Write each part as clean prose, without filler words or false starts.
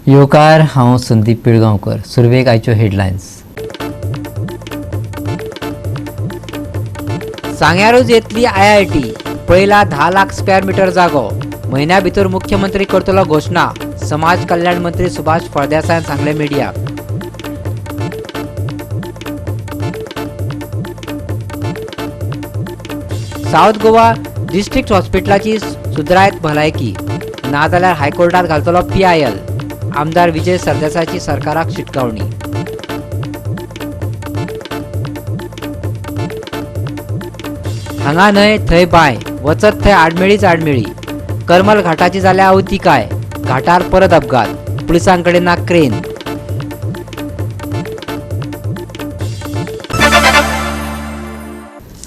येवकार, हांव संदीप पिळगांवकर. सुरवेक आयच्यो हेडलायन्स. सांग्यारूच येतली IIT, पळयला 10 लाख स्क्वेअर मिटर जागो. म्हयन्या भितर मुख्यमंत्री करतलो घोशणा, समाज कल्याण मंत्री सुभाष फळदेसायान सांगले मिडियाक. सावथ गोवा डिस्ट्रिक्ट हॉस्पिटलाची सुदरायत भलायकी, नाजाल्यार हायकोर्टात घालतलो PIL, आमदार विजय सरदेसायाची सरकाराक शिटकावणी. हांगा न्हय थंय बांय, वचत थंय आडमेळीच आडमेळी. करमल घाटाची जाल्या अवतिकाय, घाटार परत अपघात, पुलिसांकडे ना क्रेन.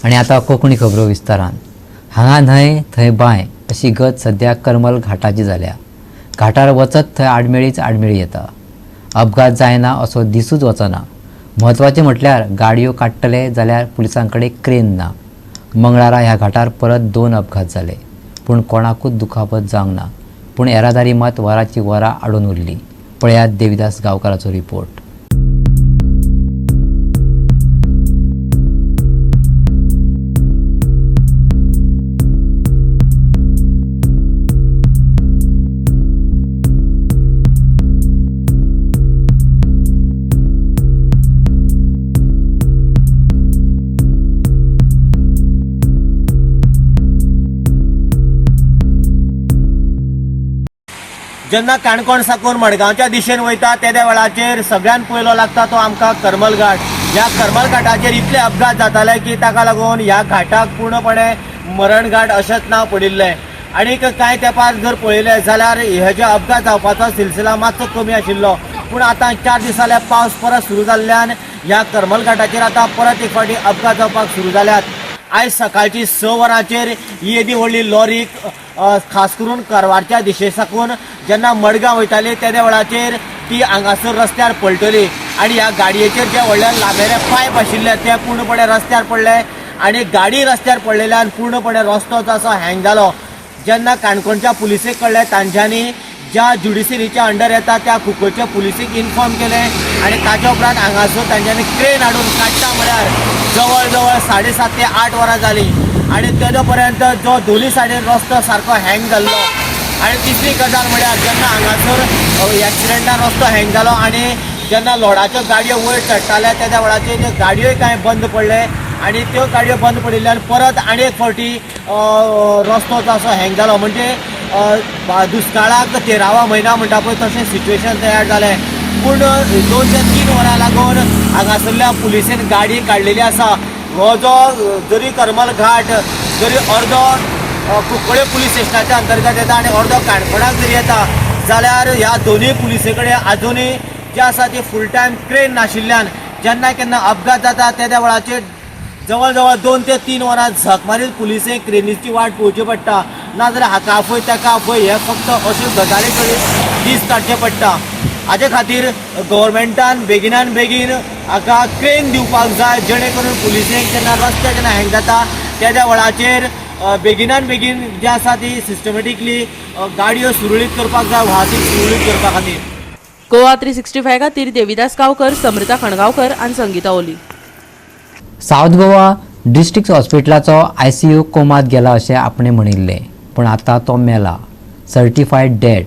आनी आतां कोंकणी खबरो विस्तारान. हांगा न्हय थंय बांय अशी गत सद्या करमल घाटाची जाल्या. घाटार वचत थंय आडमेळीच आडमेळी येता. अपघात जायना असो दिसूच वचना. म्हत्वाचें म्हटल्यार गाडयो काडटले जाल्यार पुलिसां कडेन क्रेन ना. मंगळारा ह्या घाटार परत 2 अपघात जाले, पूण कोणाकूच दुखापत जावंक ना. पूण येरादारी मात वराची वरां आडून उरली. पळयात देविदास गांवकाराचो रिपोर्ट. जेन्ना काणकोण साकून मडगांवच्या दिशेन वयता तेद्या वेळाचेर सगळ्यान पयलो लागता तो आमकां करमल घाट. ह्या करमल घाटाचेर इतले अपघात जाताले की ताका लागून ह्या घाटाक पूर्णपणे मरण घाट अशेंच नांव पडिल्लें. आनीक कांय तेंपार जर पळयलें जाल्यार हे जे अपघात जावपाचो सिलसिला मातसो कमी आशिल्लो, पूण आतां 4 दिसांले पावस परत सुरू जाल्ल्यान ह्या करमल घाटाचेर आतां परत एक फावटी अपघात जावपाक सुरू जाल्यात. आयज सकाळची 6 वरांचेर ही येदी व्हडली लॉरी खास करून कारवारच्या दिशे साकून जेन्ना मडगांव वयताली तेद्या वेळाचेर ती हांगासर रस्त्यार पलटली आनी ह्या गाडयेचेर जे व्हडले लांबेले पायप आशिल्ले ते पूर्णपणे रस्त्यार पडले आनी गाडी रस्त्यार पडलेल्यान पूर्णपणे रस्तो जो आसा हँग जालो. जेन्ना काणकोणच्या पुलिसेक कळ्ळें तांच्यांनी ज्या ज्युडिशरीच्या अंडर येता त्या कुंकळच्या पुलिसेक इन्फॉर्म केलें आनी ताच्या उपरांत हांगासर तांच्यांनी क्रेन हाडून काडटा म्हळ्यार जवळ जवळ 7.5 ते 8 वरां जालीं आनी तेजो पर्यंत जो दोनी सायडीन रस्तो सारको हँग जाल्लो. आनी तिसरी गजाल म्हळ्यार जेन्ना हांगासर एक्सिडंटान रस्तो हँग जालो आनी जेन्ना लोडाच्यो गाडयो वयर चडटाले तेद्या वेळाचेर त्यो गाडयोय कांय बंद पडले आनी त्यो गाडयो बंद पडिल्ल्यान परत आनी एक फावटी रस्तो जो आसा हँग जालो. म्हणजे दुष्काळाक 13वा म्हयना म्हणटा पळय तशें सिच्युएशन तयार जालें. पूण 2 ते 3 वरां लागून हांगासरल्या पुलिसेन गाडी काडलेली आसा. हो जो जरी करमल घाट जरी अर्दो कुंकळे पुलीस स्टेशनाच्या अंतर्गत येता आनी अर्दो काणकोणाक जरी येता जाल्यार ह्या दोनूय पुलिसे कडेन आजुनूय जे आसा ती फूल टायम क्रेन नाशिल्ल्यान जेन्ना केन्ना अपघात जाता तेद्या वेळाचेर जवळ जवळ 2 ते 3 वरां झक मारीत पुलिसेक क्रेनीची वाट पळोवची पडटा, नाजाल्यार हाका आफय ताका आफय हे फक्त अश्यो गजाली करीत दीस काडचे पडटा. हाजे खातीर गव्हर्मेंटान बेगिनान बेगीन हाका क्रेन दिवपाक जाय जेणे करून पुलिसेक जेन्ना रस्ते जेन्ना हँग जाता तेद्या वेळाचेर बेगिनान बेगीन जे आसा ती सिस्टमॅटिकली गाडयो सुरळीत करपाक जाय, वाहतूक सुरळीत करपा खातीर. गोवा 365 खातीर देविदास गांवकर, समृता खणगांवकर आनी संगीता ओली. सावथ गोवा डिस्ट्रिक्ट हॉस्पिटलाचो ICU कोमात गेला अशें आपणें म्हणिल्लें, पूण आतां तो मेला, सर्टिफायड डेड.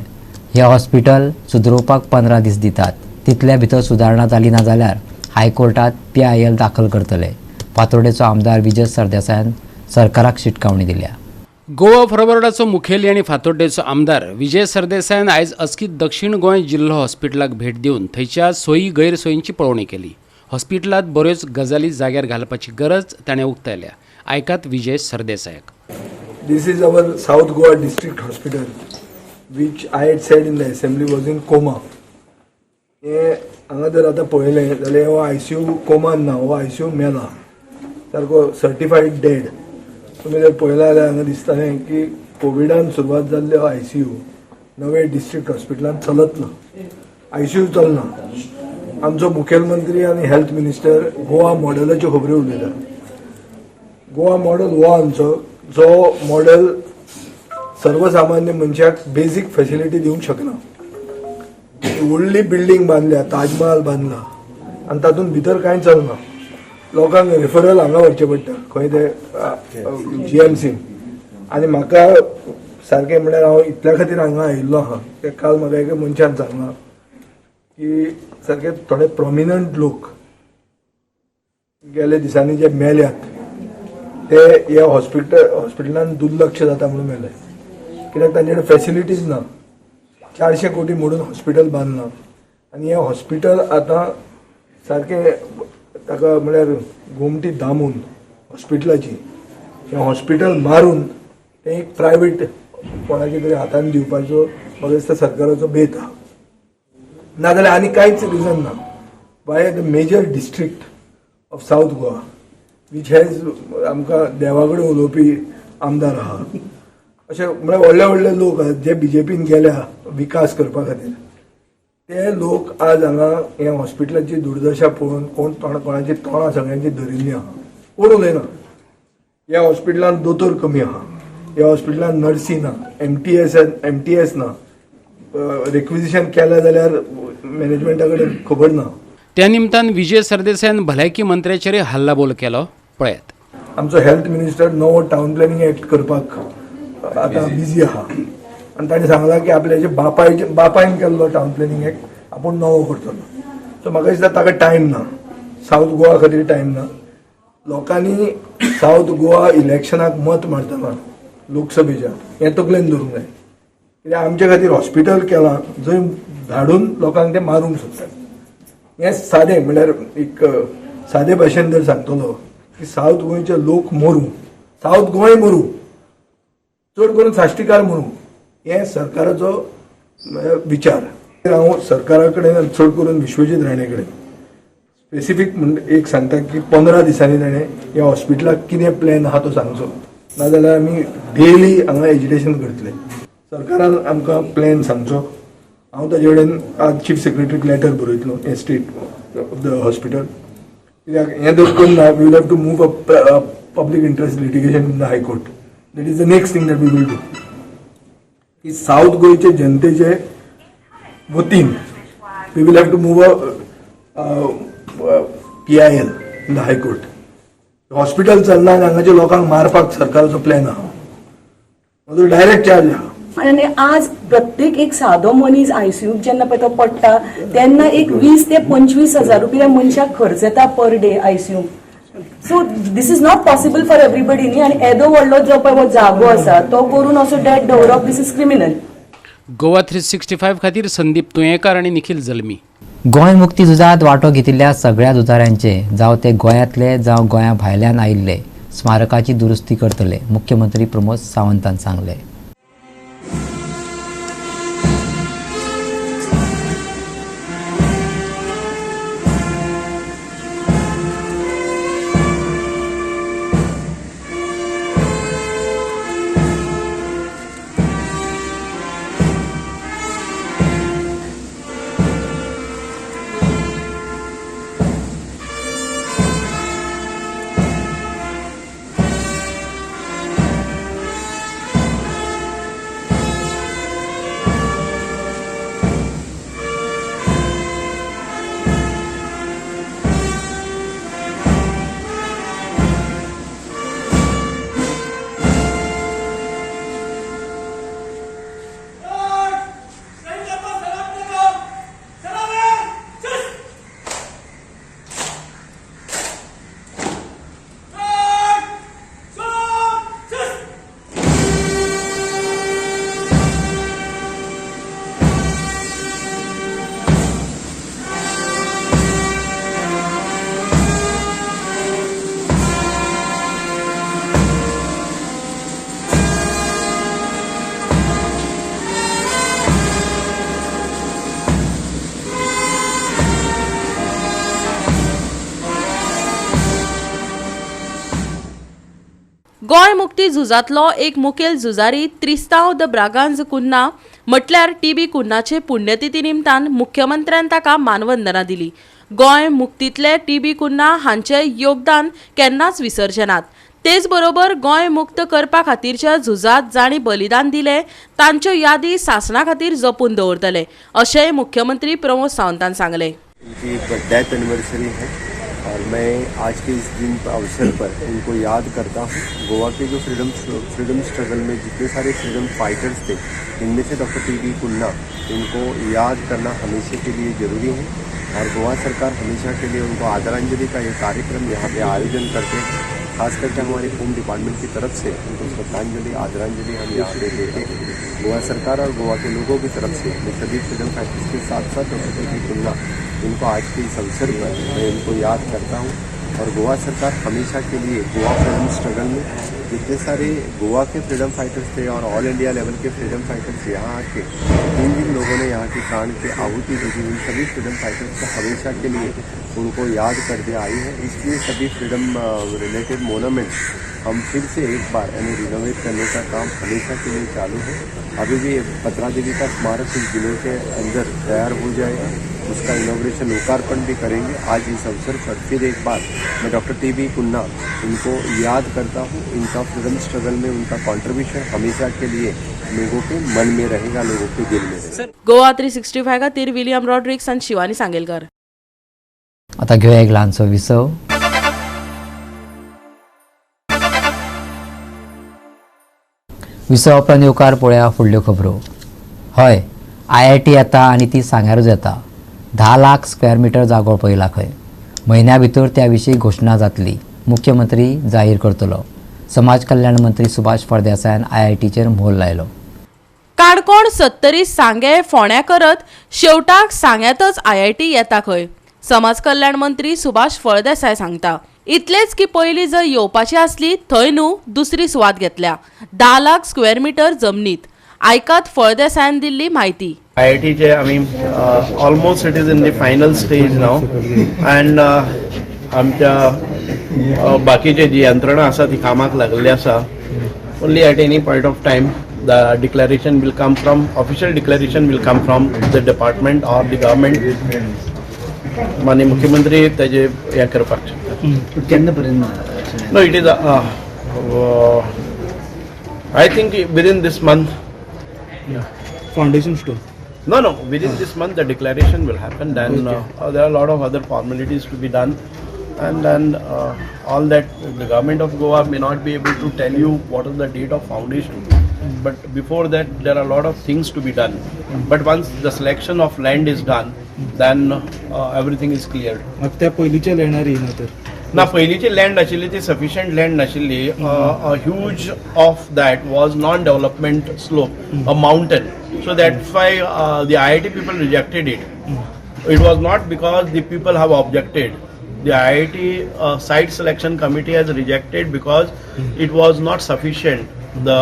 हे हॉस्पिटल सुदरोवपाक 15 दीस दितात, तितल्या भितर सुदारणा जाली ना जाल्यार हायकोर्टात PIL दाखल करतले. फातोर्डेचो आमदार विजय सरदेसायान सरकाराक शिटकावणी दिल्या. गोवा फॉरवर्डाचो मुखेली आनी फातोड्डेचो आमदार विजय सरदेसायान आयज अचकीत दक्षिण गोंय जिल्लो हॉस्पिटलाक भेट दिवन थंयच्या सोयी गैरसोयींची पळोवणी केली. हॉस्पिटलांत बऱ्योच गजाली जाग्यार घालपाची गरज ताणें उक्तायल्या. आयकात Vijay सरदेसायाक. This is our South Goa District Hospital, which I had said in the assembly was in coma. हे हांगा जर आतां पळयलें जाल्यार हो ICU कोमान ना, हो ICU मेला, सारको सर्टिफायड डेड. तुमी जर पळयला जाल्यार हांगा दिसतालें की कोविडान सुरवात जाल्ले हो ICU नवे डिस्ट्रिक्ट हॉस्पिटलान चलत ना, ICU चलना. आमचो मुखेलमंत्री आनी हेल्थ मिनिस्टर गोवा मॉडेलाच्यो खबऱ्यो उलयतात. गोवा मॉडेल हो आमचो जो मॉडेल सर्वसामान्य मनशाक बेजीक फेसिलिटी दिवंक शकना. व्हडली बिल्डींग बांदल्या, ताजमहाल बांदला आनी तातूंत भितर कांय चलना. लोकांक रेफरल हांगा व्हरचें पडटा, खंय ते जीएमसीन. आनी म्हाका सारकें म्हणल्यार हांव इतल्या खातीर हांगा आयिल्लो आहा, ते काल म्हाका एका मनशान सांगलां की सारके थोडे प्रोमिनंट लोक गेले दिसांनी जे मेल्यात ते ह्या हॉस्पिटलान दुर्लक्ष जाता म्हणून मेले, कित्याक तांचे कडेन फेसिलिटीज ना. 400 कोटी म्हणून हॉस्पिटल बांदलां आनी हें हॉस्पिटल आतां सारकें ताका म्हळ्यार गोमटी दामून हॉस्पिटलाची, हें हॉस्पिटल मारून तें एक प्रायवेट कोणाच्या तरी हातान दिवपाचो म्हाका दिसता सरकाराचो बेत आहा. नाजाल्यार आनी कांयच रिजन ना. Why the major district of South Goa which has आमकां देवा कडेन उलोवपी आमदार आहा, अशे म्हळ्यार व्हडले व्हडले लोक आहात जे बीजेपीन गेल्या विकास करपा खातीर, ते लोक आज हांगा हे हॉस्पिटलाची दुर्दशा पळोवन कोण कोणाची तोंडां सगळ्यांची धरिल्ली आहा, कोण उलयना. ह्या हॉस्पिटलान दोतोर कमी आहा, ह्या हॉस्पिटलान नर्सी ना, एमटीएस ना, रिक्विजिशन केलें जाल्यार मॅनेजमेंटा कडेन खबर ना. त्या निमतान विजय सरदेसायान भलायकी मंत्र्याचेरय हल्लाबोल केलो, पळयात. आमचो हेल्थ मिनिस्टर नवो टावन प्लॅनिंग एक्ट करपाक आतां बिजी आहा आनी ताणें सांगलां की आपल्याचे बापायन केल्लो टावन प्लॅनिंग एक्ट आपूण नवो करतलो. सो म्हाका दिसता ताका टायम ना, सावथ गोवा खातीर टायम ना. लोकांनी सावथ गोवा इलेक्शनाक मत मारतना लोकसभेच्या हें तकलेन धरूंक जाय, कित्याक आमचे खातीर हॉस्पिटल केलां जंय धाडून लोकांक ते मारूंक सोदतात. हें सादें म्हणल्यार एक सादे भाशेन जर सांगतलो की सावथ गोंयचे लोक मरूं, सावथ गोंय मरूं, चड करून साश्टीकार मरूं, हें सरकाराचो विचार. हांव सरकारा कडेन, चड करून विश्वजीत राणे कडेन स्पेसिफीक म्हण एक सांगता की 15 दिसांनी ताणें ह्या हॉस्पिटलाक कितें प्लॅन आहा तो सांगचो, नाजाल्यार आमी डेली हांगा एजिटेशन करतले. सरकारान आमकां प्लॅन सांगचो. हांव ताजे कडेन आज चीफ सेक्रेटरीक लेटर बरयतलो हें स्टेट ऑफ the hospital, कित्याक हें जर करना we will have to move a public interest litigation in the high court. That is the next thing that we will do. की सावथ गोंयचे जनतेचे वतीन we will have to move a PIL in the high court. Hospital चलना आनी हांगाच्या लोकांक मारपाक सरकाराचो प्लॅन आहा, म्हजो डायरेक्ट चार्ज आहा. आनी आज प्रत्येक एक सादो मनीस आयसीयूक जेन्ना पळय तो पडटा तेन्ना एक 20 ते 25 हजार रुपया मनशाक खर्च येता पर डे आयसीयूक. So this is not possible for everybody न्ही. आनी येदो व्हडलो जो पळय हो जागो आसा तो करून असो डेड दवरप, this is criminal. Goa 365 खातीर संदीप तुयेंकार आनी निखील जल्मी. गोंय मुक्ती झुजांत वांटो घेतिल्ल्या सगळ्या झुजाऱ्यांचे, जावं ते गोंयांतले जावं गोंया भायल्यान आयिल्ले, स्मारकाची दुरुस्ती करतले, मुख्यमंत्री प्रमोद सावंतान सांगलें. गोंय मुक्ती झुजांतलो एक मुखेल झुजारी त्रिस्तांव the Braganza Cunha म्हटल्यार टीबी कुन्हाचे पुण्यतिथी निमतान मुख्यमंत्र्यान ताका मानवंदना दिली. गोंय मुक्तींतले टीबी कुन्हा हांचे योगदान केन्नाच विसरचे नात. तेच बरोबर गोंय मुक्त करपा खातीरच्या झुजांत जांणी बलिदान दिलें तांच्यो यादी सासणा खातीर जपून दवरतले अशेंय मुख्यमंत्री प्रमोद सावंतान सांगलें. उनकी डेथ एनिवर्सरी है और मैं आज के इस दिन अवसर पर उनको याद करता हूँ. गोवा के जो फ्रीडम स्ट्रगल में जितने सारे फ्रीडम फाइटर्स थे, इनमें से डॉक्टर टी.बी. कुन्हा, इनको याद करना हमेशा के लिए ज़रूरी है और गोवा सरकार हमेशा के लिए उनको आदरांजलि का ये कार्यक्रम यहाँ पे आयोजन करते हैं. खास करके हमारे होम डिपार्टमेंट की तरफ से उनको श्रद्धांजलि, आदरांजलि हम यहाँ पे देते हैं. गोवा सरकार और गोवा के लोगों की तरफ से मैं सभी फ्रीडम फाइटर्स के साथ साथ डॉक्टर टी.बी. कुन्हा, इनको आज के इस अवसर पर मैं इनको याद करता हूँ. और गोवा सरकार हमेशा के लिए गोवा फ्रीडम स्ट्रगल में जितने सारे गोवा के फ्रीडम फाइटर्स थे और ऑल इंडिया लेवल के फ्रीडम फाइटर्स यहाँ आके जिन जिन लोगों ने यहाँ के प्राण की आहुति दी थी, उन सभी फ्रीडम फाइटर्स को हमेशा के लिए उनको याद करते आई है. इसलिए सभी फ्रीडम रिलेटेड मोनूमेंट्स हम फिर से एक बार यानी रिनोवेट करने का काम हमेशा के लिए चालू है. अभी भी पत्रा देवी का स्मारक कुछ दिनों के अंदर तैयार हो जाएगा, उसका इनॉग्रेशन, लोकार्पण भी करेंगे. आज इस अवसर पर फिर एक बार मैं डॉक्टर टी.बी. कुन्हा, इनको याद करता हूँ. इनका फ्रीडम स्ट्रगल में उनका कंट्रीब्यूशन हमेशा के लिए लोगों के मन में रहेगा, लोगों के दिल में रहेगा. गोवा 365 खातीर विलियम रॉड्रिक्स आनी शिवानी सांगेलकर. आतां घेवया एक ल्हानसो विसव. विसवा उपरांत येवकार पळोवया फुडल्यो खबरो. हय, आय.आय.टी येता आनी ती सांग्यारूच येता. 10 लाख स्क्वेअर मिटर जागो पळयला खंय. म्हयन्या भितर त्या विशीं घोशणा जातली, मुख्यमंत्री जाहीर करतलो. समाज कल्याण मंत्री सुभाष फळदेसायान आय.आय.टीचेर म्होर लायलो. काणकोण, सत्तरी, सांगें, फोंड्या करत शेवटाक सांग्यांतच आय.आय.टी येता खंय, समाज कल्याण मंत्री सुभाष फळदेसाय सांगता. इतलेच की पयलीं जंय येवपाची आसली थंय न्हू दुसरी सुवात घेतल्या 10 लाख स्क्वेअर मिटर जमनीत. आयकात फळदेसायान दिल्ली म्हायती. आय.आय.टीचे आमी almost it is in the final stage now and आमच्या बाकीचे जी यंत्रणा आसा ती कामाक लागलेली आसा. Only at any point of time the declaration will come from, official declaration will come from the department or the government. माननीय मुख्यमंत्री ताजे हें करपाक शकता. केन्ना पर्यंत? No, it is I think within this month. Foundation stone? No, within this month the declaration will happen. Then there are a lot of other formalities to be done, and then all that the government of Goa may not be able to tell you what is the date of foundation, but before that there are a lot of things to be done. But once the selection of land is done, then everything is cleared. मग त्या पयलींच्या लँडार येयना तर? ना, पयलींची land आशिल्ली ती sufficient land नाशिल्ली. Huge of that was non development slope, a mountain, so that's why the IIT people rejected it. It was not because the people have objected. The IIT site selection committee has rejected because it was not sufficient. The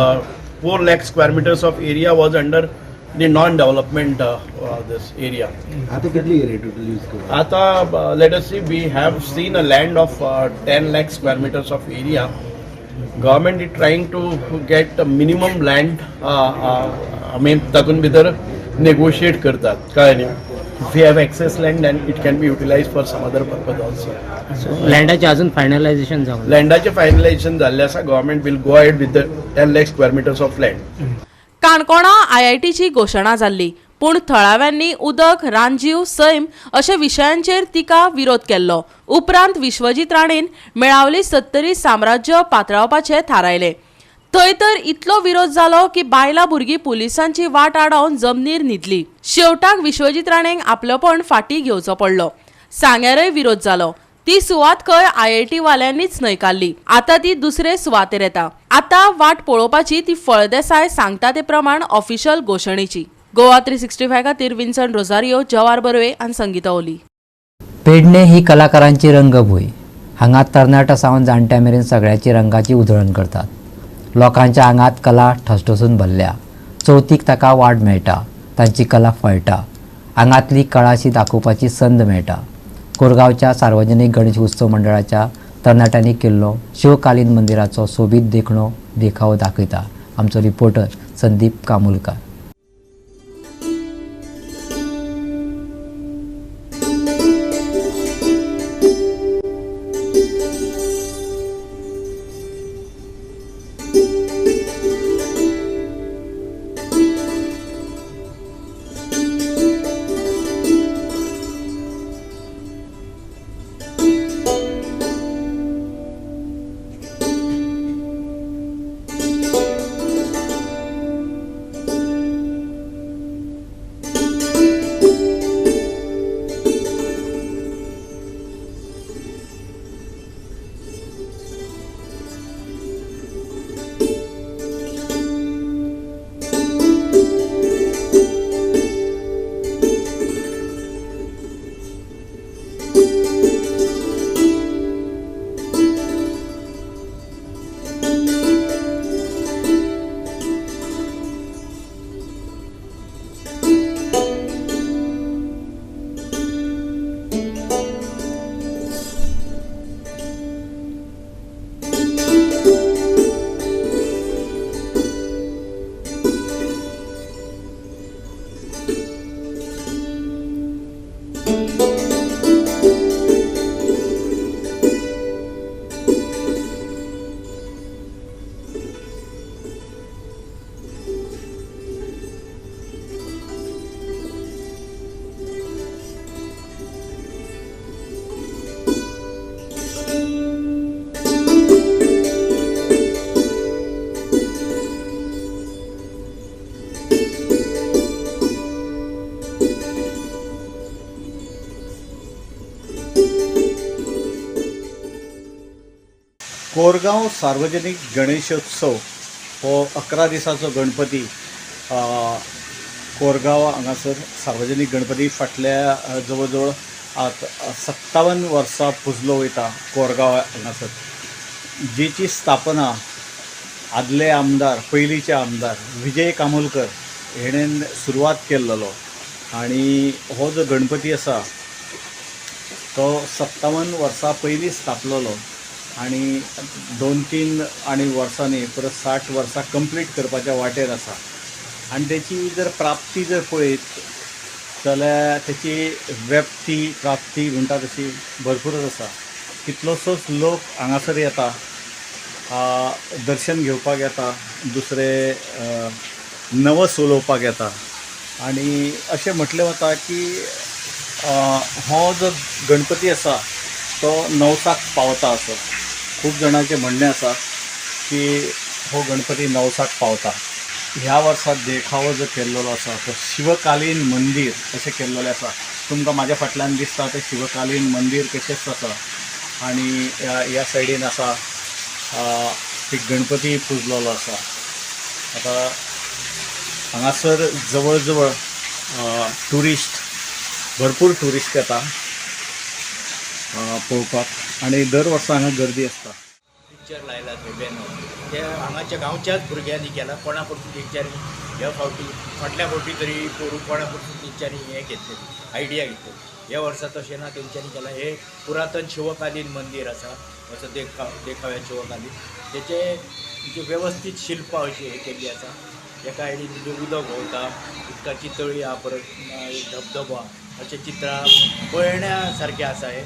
4 lakh square meters of area was under the non-development this area. आता कितली area total use करू? आता let us see, we have seen a land of 10 lakh square meters of area. Government is trying to get a minimum land. I mean, तातून भितर negotiate करतात, कळ्ळें न्ही? If you have excess land, then it can be utilized for some other purpose also. लँडाचे अजून finalisation जावंक ना. लँडाचें finalisation जाल्लें आसा. Government will go ahead with the 10 lakh square meters of land. काणकोणा आय.आय.टीची घोशणा जाल्ली, पूण थळाव्यांनी उदक, रानजीव, सैम अशा विशयांचेर तिका विरोध केल्लो. उपरांत विश्वजीत राणेन मेळावली सत्तरी साम्राज्य पातळावपाचें थारायलें. थंय तर इतलो विरोध जालो की बायलां भुरगीं पुलिसांची वाट आडावन जमनीर न्हिदली. शेवटाक विश्वजीत राणेक आपलेपण फाटीं घेवचो पडलो. सांग्यारय विरोध जालो. ती सुवात खंय आय.आय.टी वाल्यांनीच न्हयकारली. आतां ती दुसरे सुवातेर येता. आतां वाट पळोवपाची ती फळदेसाय सांगता ते प्रमाण ऑफिशियल घोशणेची. गोवा 365 खातीर विन्सन रोजारियो, जवार बर्वे आनी संगीता ओली. पेडणे ही कलाकारांची रंगभूंय. हांगा तरणाट्या सावन जाणट्या मेरेन सगळ्याची रंगाची उधळण करतात. लोकांच्या आंगात कला ठसठसून भरल्या. चवथीक ताका वाड मेळटा, तांची कला फळटा, आंगांतली कळाशी दाखोवपाची संद मेळटा. कोरगांवच्या सार्वजनीक गणेश उत्सव मंडळाच्या तरणाट्यांनी केल्लो शिवकालीन मंदिराचो सोबीत देखणो देखावो दाखयता आमचो रिपोर्टर संदीप कामुलकार. कोरगांव सार्वजनिक गणेशोत्सव हो 11 दिसाचो गणपती कोरगांव हांगासर सार्वजनिक गणपती फाटल्या जवळ जवळ 57 वर्सां पुजलो वयता कोरगांव हांगासर, जेची स्थापना आदले आमदार पयलींचे आमदार विजय कामोलकर हेणेन सुरवात केल्लो. आनी हो जो गणपती आसा तो 57 वर्सां पयलीं स्थापलेलो आनी 2-3 आनी वर्सांनी परत 60 वर्सां कंप्लीट करपाच्या वाटेर आसा. आनी तेची जर प्राप्ती जर पळयत जाल्यार तेची व्याप्ती प्राप्ती म्हणटा तशी भरपूरच आसा. कितलोसोच लोक हांगासर येता, दर्शन घेवपाक येता, दुसरे नवस उलोवपाक येता. आनी अशें म्हटलें वता की हो जो गणपती आसा तो नवसाक पावता असो खूब जाणांचें म्हणणें आसा की हो गणपती नवसाक पावता. ह्या वर्सा देखावो जो केल्लो आसा तो शिवकालीन मंदीर अशें केल्लेलें आसा. तुमकां म्हाज्या फाटल्यान दिसता तें शिवकालीन मंदीर कशेंच आसा. आनी ह्या सायडीन आसा एक गणपती पुजलेलो आसा. आतां हांगासर जवळ जवळ ट्युरिस्ट भरपूर ट्युरिस्ट येता पळोवपाक आनी दर वर्सा हांगा गर्दी आसता. पिक्चर लायला थंय बॅनर ते हांगाच्या गांवच्याच भुरग्यांनी केला. कोणा कडसून तेंच्यांनी ह्या फावटी फाटल्या फावटी तरी पोरूं कोणा कडसून तेंच्यांनी हें घेतलें, आयडिया घेतली. ह्या वर्सा तशें ना, तेंच्यांनी केलां. हें पुरातन शिवकालीन मंदीर आसा, असो देखाव्या शिवकालीन तेचे म्हणजे वेवस्थीत शिल्पां अशी हें केल्ली आसा. एका सायडीन म्हणजे उदक व्हांवता, उदकाची तळी आहा, परत एक धबधबो आहा, अशें चित्रां पळयण्या सारकें आसा. हें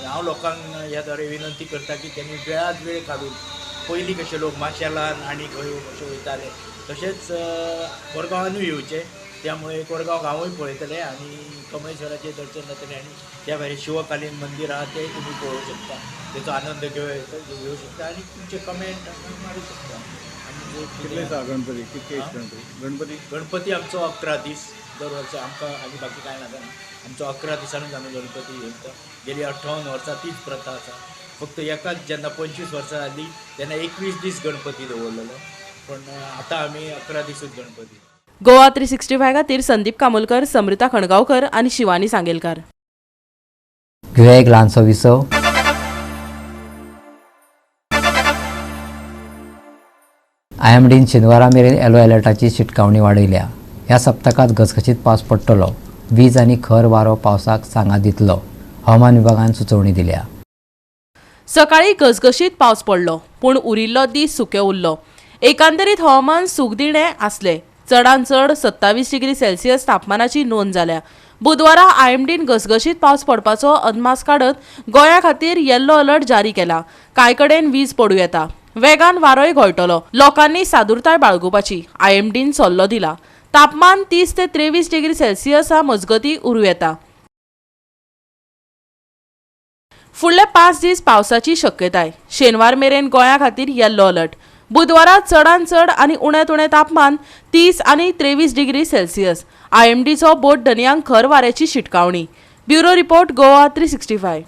हांव लोकांक ह्या द्वारे विनंती करता की तेमी वेळात वेळ काडून पयलीं कशे लोक माशेलान आनी खंय अशें वयताले तशेंच कोरगांवानूय येवचें. त्यामुळे कोरगांव गांवूय पळयतले आनी कमळेश्वराचें दर्शन जातलें आनी त्या भायर शिवकालीन मंदीर आहा तें तुमी पळोवंक शकता, तेचो आनंद घेवं शकता आनी तुमचे कमेंट मारूं शकता. आनी कितले दिसा गणपती? कितके गणपती? गणपती गणपती आमचो 11 दीस दर वर्सा आमकां, आनी बाकी कांय नाका. आमचो 11 दिसांनीच आमी गणपती घेता. गेली 58 वर्सां तीच प्रथा आसा. फक्त एकाच जेन्ना 25 वर्सां जाली तेन्ना 21 दीस गणपती दवरलेलो, पण आतां आमी 11 दिसूच गणपती. गोवा 365 खातीर संदीप कामोलकर, समृता खणगांवकर आनी शिवानी सांगेलकार. घेवया एक ल्हानसो विसव. आयएमडीन शेनवारा मेरेन येलो अलर्टाची शिटकावणी वाडयल्या. ह्या सप्तकांत घसघशीत पावस पडटलो, वीज आनी खर वारो पावसाक सांगात दितलो, हवामान विभागान सुचोवणी दिल्या. सकाळी घसघशीत पावस पडलो, पूण उरिल्लो दीस सुके उरलो. एकांदरीत हवामान सुखदिणें आसलें. चडान चड 27 डिग्री सेल्सियस तापमानाची नोंद जाल्या. बुधवारा आयएमडीन घसघशीत पावस पडपाचो अदमास काडत गोंया खातीर येल्लो अलर्ट जारी केला. कांय कडेन वीज पडूं येता, वेगान वारोय घोळटलो. लोकांनी सादुरताय बाळगुपाची आयएमडीन सल्लो दिला. तापमान 30 ते 23 डिग्री सेल्सियसा मजगती उरूं येता. फुडले 5 दीस पावसाची शक्यताय. शेनवार मेरेन गोंया खातीर येल्लो अलर्ट. बुधवारा चडान चड आनी उण्यांत उणें तापमान 30 आनी 23 डिग्री सेल्सियस. आयएमडीचो बोट धनयांक खर वाऱ्याची शिटकावणी. Bureau report, Goa 365.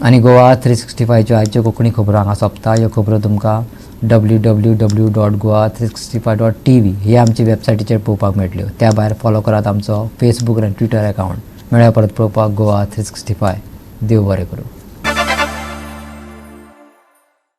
आनी गोवा 365च्यो आयच्यो कोंकणी खबरो हांगा सोंपता. ह्यो खबरो तुमकां www.goa365.tv ही आमची वेबसायटीचेर पळोवपाक मेळटल्यो. त्या भायर फॉलो करात आमचो फेसबूक आनी ट्विटर अकावंट. मेळ्या परत पळोवपाक गोवा 365. देव बरें करूं.